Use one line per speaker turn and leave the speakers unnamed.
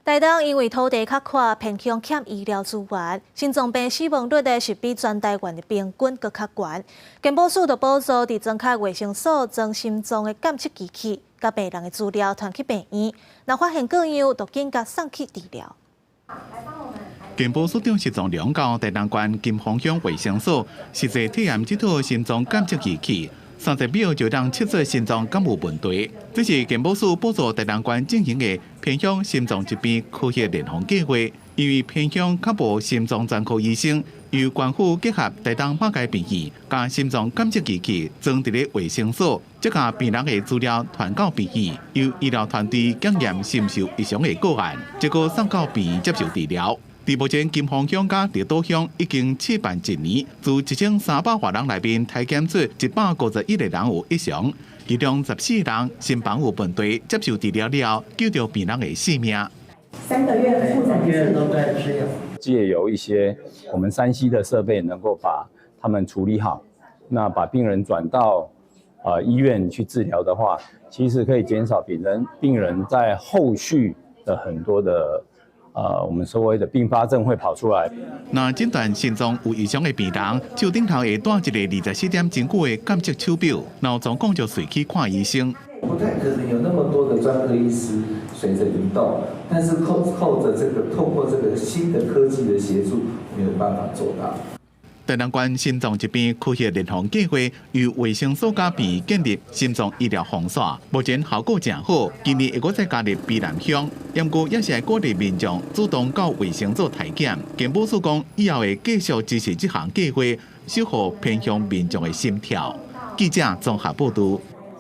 台東因為土地較闊，偏鄉欠醫療資源，心臟病死亡率呢是比全台灣的平均閣較懸。健保署就補助佇莊腳衛生所裝心臟的監測機器，共病人的資料傳去病院，若發現過樣，就緊共送去治療。
健保署長石崇良到台東縣金峰鄉衛生所，實際體驗這套心臟監測儀器，30秒就能測出心臟敢有問題。這是健保署補助台東縣進行的偏鄉心臟疾病科學聯防計劃，因為偏鄉較無心臟專科醫生，由縣府結合台東馬偕病院，將心臟監測儀器裝佇咧衛生所，這共病人的資料傳到病院，由醫療團隊檢驗是毋是有異常的個案，結果送到病院接受治療。佇目前金峰鄉佮綠島鄉已經試辦一年，自1300外人內面篩檢出151個人有異常，其中14人心房有問題，接受治療了後救著病人的性命。
3個月複診一次
都在吃藥。
藉由一些我們3C 的設備，能夠把他們處理好，那把病人轉到醫院去治療的話，其實可以減少病人在後續的很多的我們所謂的併發症會跑出來。
若診斷心臟有異常的病人，手頂頭會戴一个24點鐘久的監測手錶，若有狀況就隨去看醫生。
不太可能有那麼多的專科醫師隨着移動，但是靠著這個透過這個新的科技的協助，沒有辦法做到。
台東縣心臟疾病科學聯防計劃由衛生所佮病院建立心臟醫療防線，目前效果誠好。今年會閣再加入卑南鄉，毋過也是愛鼓勵民眾主動到衛生所篩檢。健保署講，以後會繼續支持這項計劃，守護偏鄉民眾的心跳。記者綜合報導。